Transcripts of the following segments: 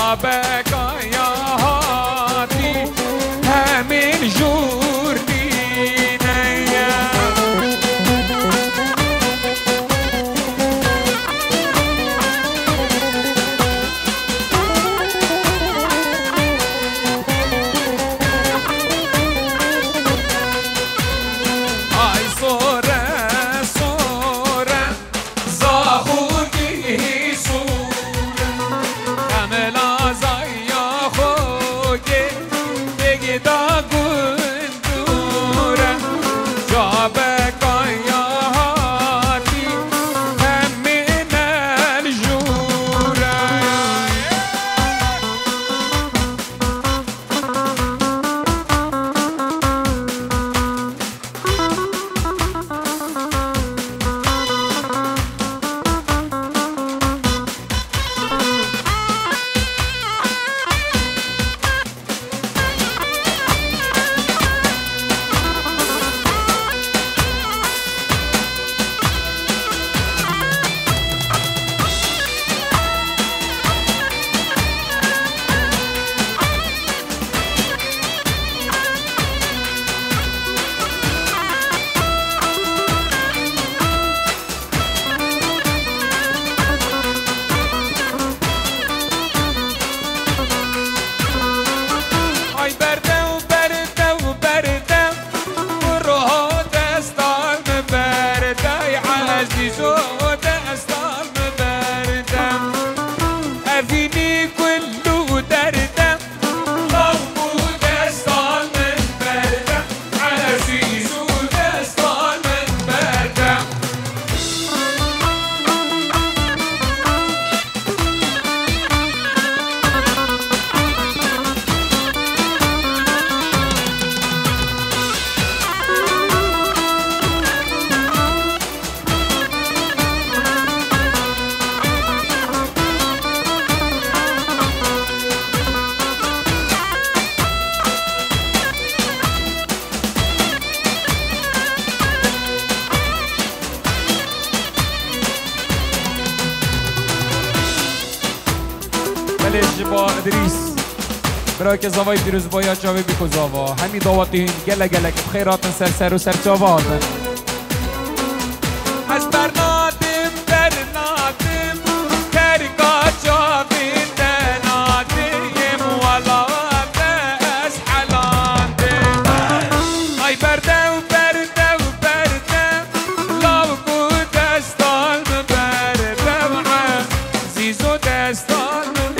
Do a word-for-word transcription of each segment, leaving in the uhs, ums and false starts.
Beka ya hatî hemîn jûr nîne ye. Ay sore, sore. Zaxû gihî sûr, hemla zaya xogê, bêgê da gund dûr e, cabeka ya hatî, hemî nel jûr e. Ay berdew, berdew, berdew, ku roho destan min berde, ay ezîzo destan min berde. Evînî gul û derde, law bû destan min berde, ezîzo destan min berde. Belê ji ba Idrîs. Birayeke zavayî pîrozbaya çavê bîko zava. Hemî dawatî hûn gelek gelek bi xêr hatin ser ser û ser çava hatin. Ez bernadim, bernadim, terka çavên te nadim, wela te ez helandim. Ay berdew, berdew, berdew, law ku destan min berdew, ezîzo destan min.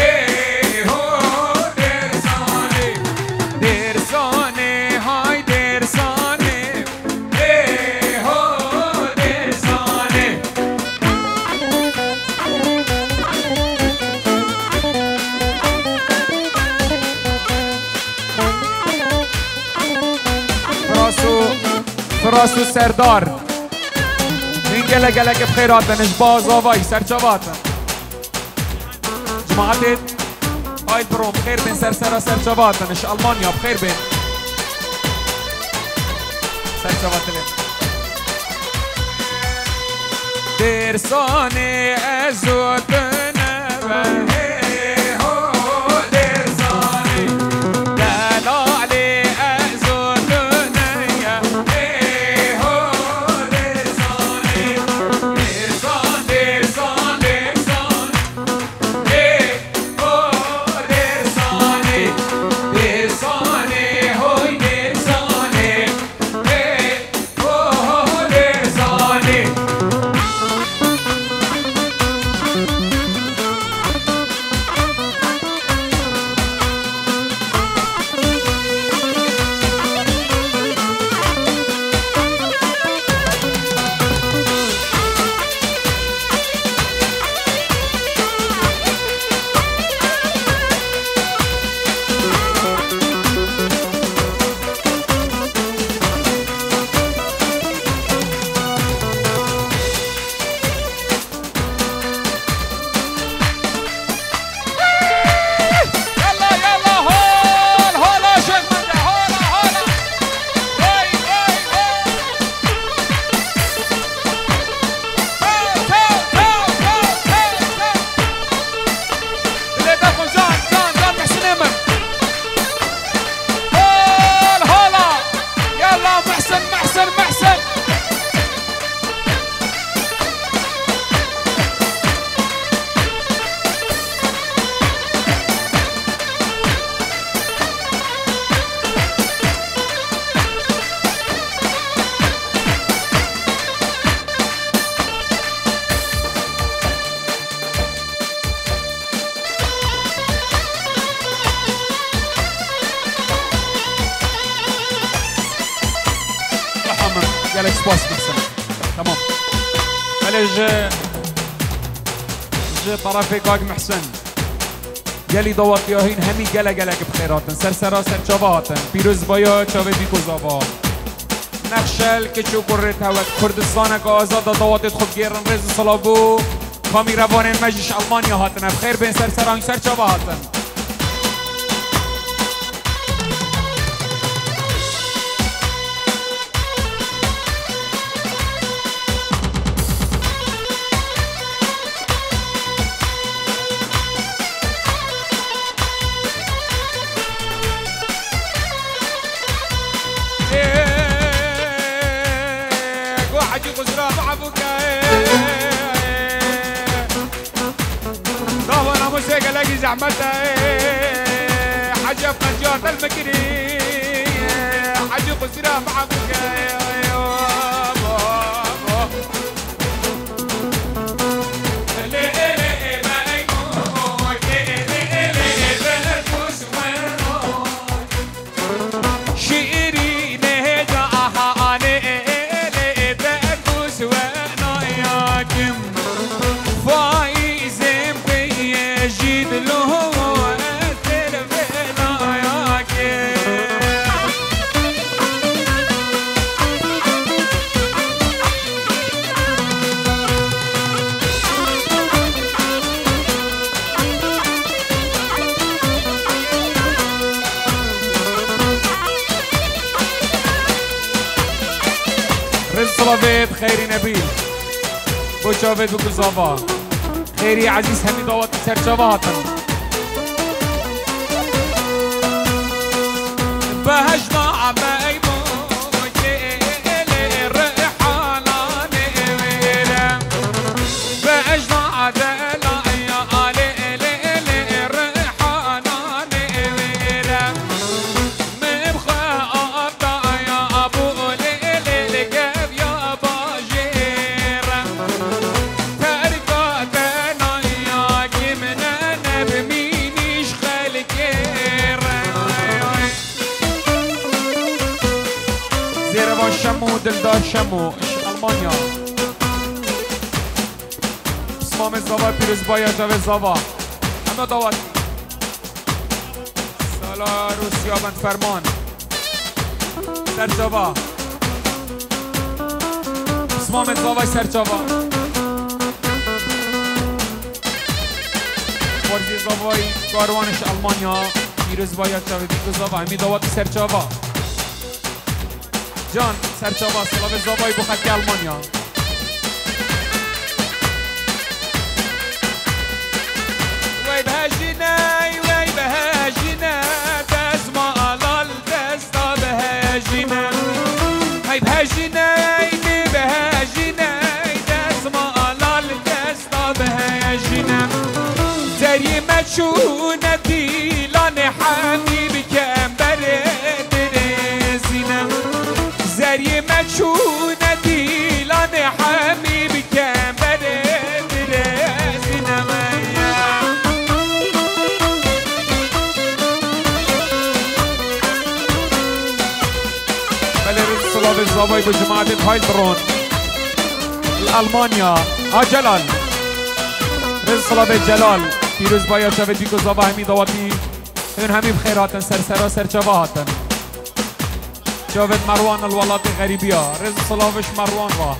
Ê ho, Dêrsanê, hay Dêrsanê, ê ho, Dêrsanê. Firas û, Firas û Serdar. Hûn gelek gelek bi xêr hatin, ji ba zavayî serçava hatin. Cemaetê Heilbronn, bi xêr bên, ser sera serçava hatin, ji Almanya, bi xêr bên. Serçava tilê. Dêrsanê ez û tu nebe. Ê ho, Dêrsanê. Delalê ez û tu neye. Ê ho, Dêrsanê. Dêrsan, Dêrsan, Dêrsan. Ê ho, Dêrsanê, Dêrsanê, hoy Dêrsanê. Ê ho, Dêrsanê. Ji, ji terefê Kak Mihsin. Gelî dawetiya hîn hemî gele gelek bi xêr hatin. Ser sera ser çava hatin. Pîrozbaya çavê Bîko Zava. Nexşel kiç û kurê tewek. Kurdistaneke azad de dawetê xwe bigêrin rêz û silav bo kamîrevanên me jî ji Almanya hatine. Bi xêr bên ser sera hîn ser çava hatin. Ê, go Hecî Xusra, Mahbûke, ê. Dava namûsê gelekî zehmet e. Hecî Efqenca telmikirî. Hecî Xusra Mahmûd e. Şîrînê de ahanê lê de guswena yakim. Faîzên peyê jî dilo ez têr vêna yakim. Rêz silavêt, xeyrî Nebîl. Bo çavêt Bîko Zava. Xeyrî Ezîz hemî dawetî ser çava hatin. Behecna meymun. Zêrevan Şemo, Dildar Şemo, ji Almanya. Pismamê Zava, pîrozbaya çavê Zava. Heme dawetî. Salar û Siyaben Ferman. Ser çava. Pismamê Zava ser çava. Xwarzê Zavayî Karwanê ji Almanya, pîrozbaya çavê Bîko Zava, hemî dawetî ser çava. Can, ser çava, silavê Zavayî bo xelkê Almanya. Wey behejîne, wey behejîne, dezmala li desta behejîne. Hey behejîne, hey bihejîne, dezmala li desta behejîne. Zerî me çûne dîlanê hemî bi kemberê dirêzîne. Zerî me çûne dîlanê hemî bi kemberê dirêzîne me ye. Belê rêz silavê Zavayî bo cemaetê Heilbronn. Li Almanya. A Celal. Rêz silavê Celal. Pîrozbaya çavê Bîko Zava hemî dawetî. Hûn hemî bi xêr hatin, ser sera ser çava hatin. Çavêt Merwan li welatê xerîbiya. Rêz û silav ji Merwan re.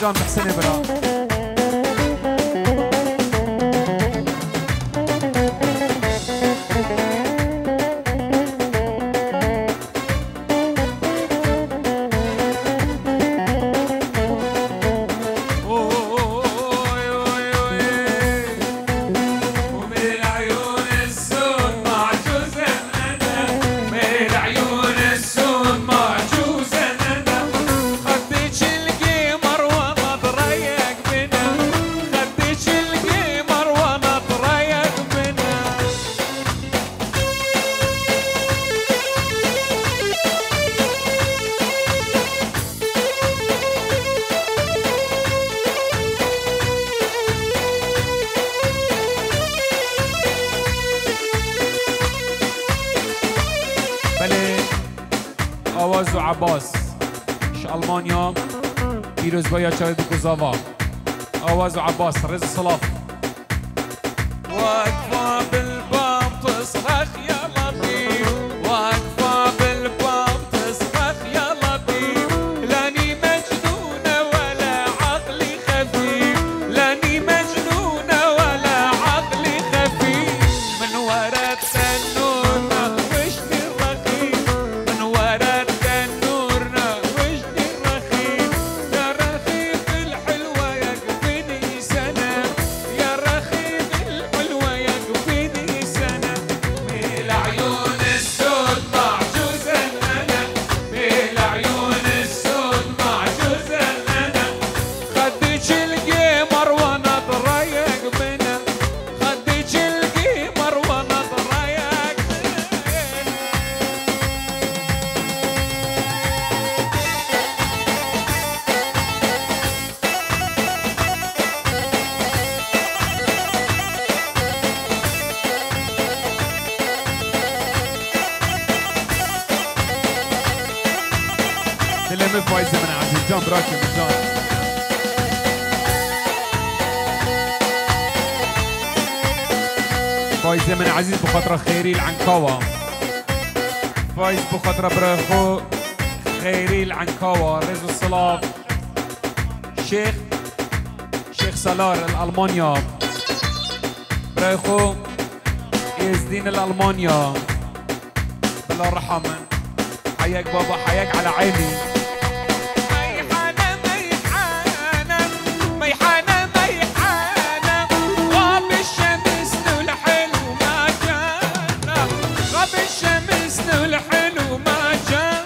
Can Mihsinê bira. Belê, Awaz û Abbas ji Almanya. Pîrozbaya çavê bû ku zava. Awaz û Abbas, rêz û silav. واقفة بالباب تصرخ يا لطيف، واقفة بالباب تصرخ يا لطيف، لاني مجنونة ولا عقلي خفيف، لاني مجنونة ولا عقلي خفيف، من ورا التنور نغوشني الرخيف، من ورا التنور نغوشني الرخيف، يا رخيف الحلوة يكفيني سنة، يا رخيف الحلوة يكفيني سنة، من العيون السود معجوزة أنا، من العيون السود معجوزة أنا، خدك القمر ونظرة يقبنا، خدك القمر ونظرة يقبنا. Dilê min Fayzê min ezîz can, birakê min can. Fayzê min ezîz bi xatira Xêrî li Enkawa. Fayz bi xatira birayê xwe Xêrî li Enkawa. Rêz û silav. Şêx, Şêx Salar li Almanya. Birayê xwe Êzdîn li Almanya. Bila riha min. Heyek baba, heyek ala eynî. ميحانة، ميحانة، ميحانة، ميحانة، غاب الشمس والحلو ما جانا، غاب الشمس والحلو ما جانا.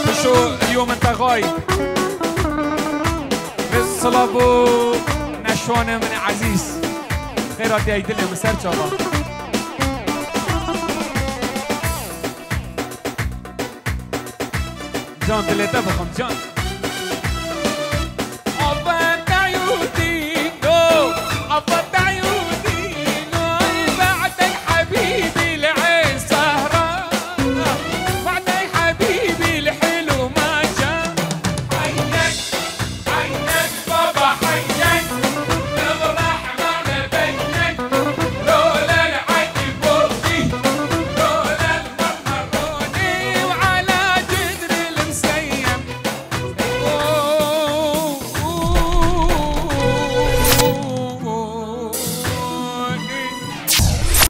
Pişo Riyo min te xay. Rêz silav û neşwanê min ezîz. Xêr hatiye ey dilê min ser çava. Can dilê te bixim can.